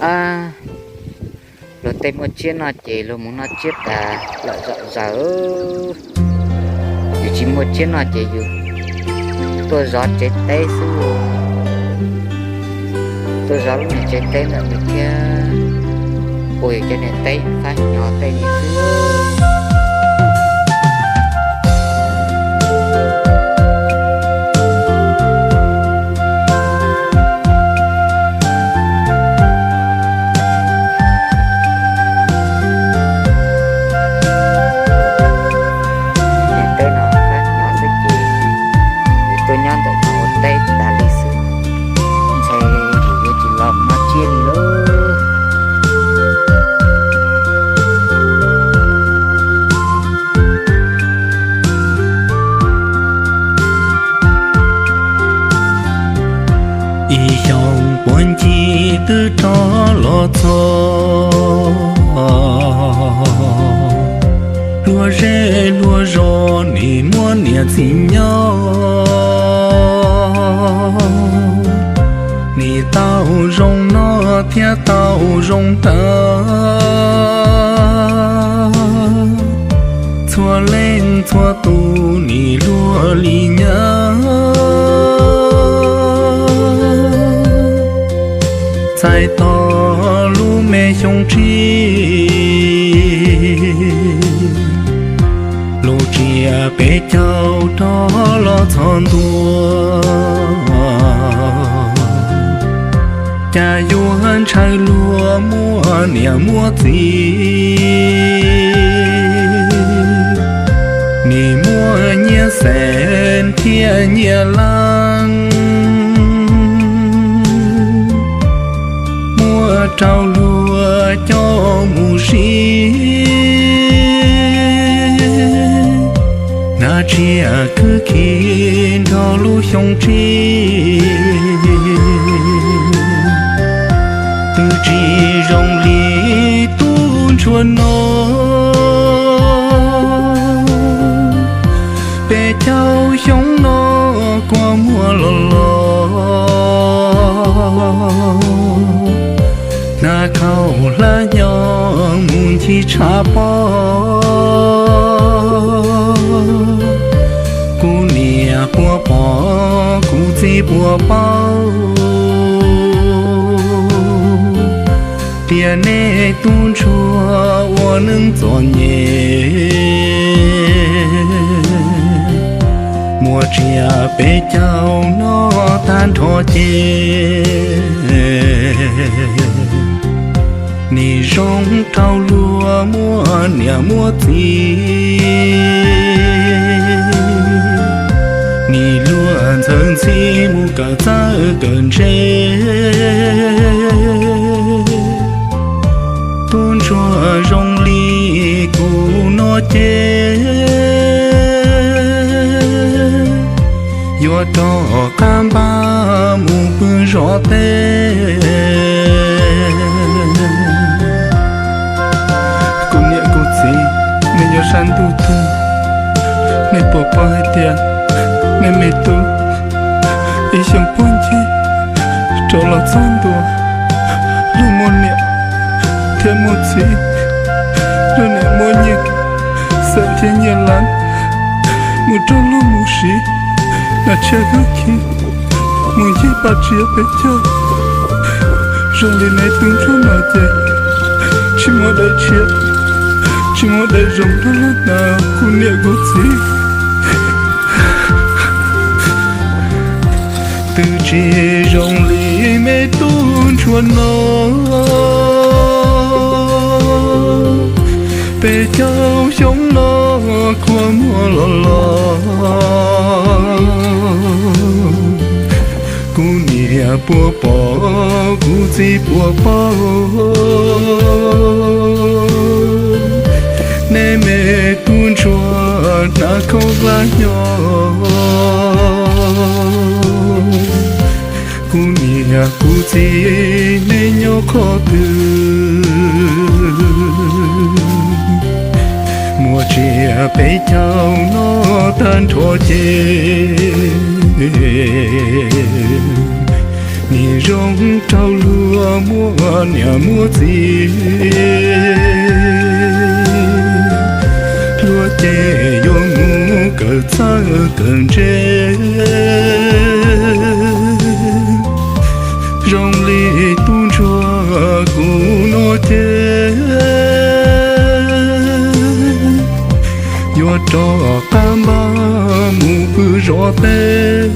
Luag tej muaj tsiab noj ces luag mus noj tsiab tas lawm zom zaws. Yus tsis muaj tsiab noj ces yus tuaj zov tsev teb xwb, tuaj zov lub niag tsev teb ntawm nws thiab ua yus cov niag teb fab hnyo tej li xwb. Niag teb no fab hnyo xwb ces yus tuaj nyob ntawm no ua teb tas li xwb, ntshe yus yuav tsis los noj tsiab li lauj. Ib xyoos puag ncig twb rov los txog, luag zej luag zos nim muaj niam txiv nyob, nim tau zoo noj thiab tau zoo haus, txhua leej txhua tus nim luag li nyob. Txais tos lub me xyoo tsib, lub tsiab peb caug rov los txog ntua, cas yuav ntshaw luag muaj niam muaj txiv, nim muaj nyiaj xees thiab nyiaj leej, muab rau luag coj mus siv. Hnav tsiaj khwb khi nrog lub xyoo tsib, twb tsis zoo li tub ntsuag no. Peb caug xyoo no kua muag los los, hnav khaub hlab nyo mus ncig tshav pob. Kuv niam puas pom, kuv txiv puas paub, tias nej tub ntsuag ua neej txom nyem, muaj tsiaj peb caug no tag nrho ces, nim zoo rau luag muaj niam muaj txiv, nim luag ntxhawv ntxhi mus kawm txawj kawm ntse. Tub ntsuag zoo li kuv no ces, yuav rov qab npaj mus pw zov teb. Kuv niam kuv txiv, nej nyob sab ntuj tug, nej puas paub hais tias nej me tub ib xyoos puag ncig rov los txog ntua, luag muaj niam thiab muaj txiv, luag niam muab nyiaj xees thiab nyiaj leej mus rau luag mus siv, hnav tsiaj khwb khi mus ncig paj tsiab peb caug. Zoo li neb tub ntsuag no ces tsis muaj daim tshiab, tsis muaj daim zoo rau luag hnav, kuv niam kuv txiv. Twb tsis zoo li me tub ntsuag no, peb caug xyoo no kua muag los los. Kuv niam puas pom, kuv txiv puas paub, nej me tub ntsuag hnav khaub hlab nyo. Kuv niam kuv txiv nej nyob qhov twg, muaj tsiaj peb caug no tag nrho ces, nim zoo rau luag Yuav muaj niam muaj txiv, luag ces yuav mus kawm txawj kawm ntse. Zoo li tub ntsuag kuv no ces yuav rov qab npaj mus pw zov teb.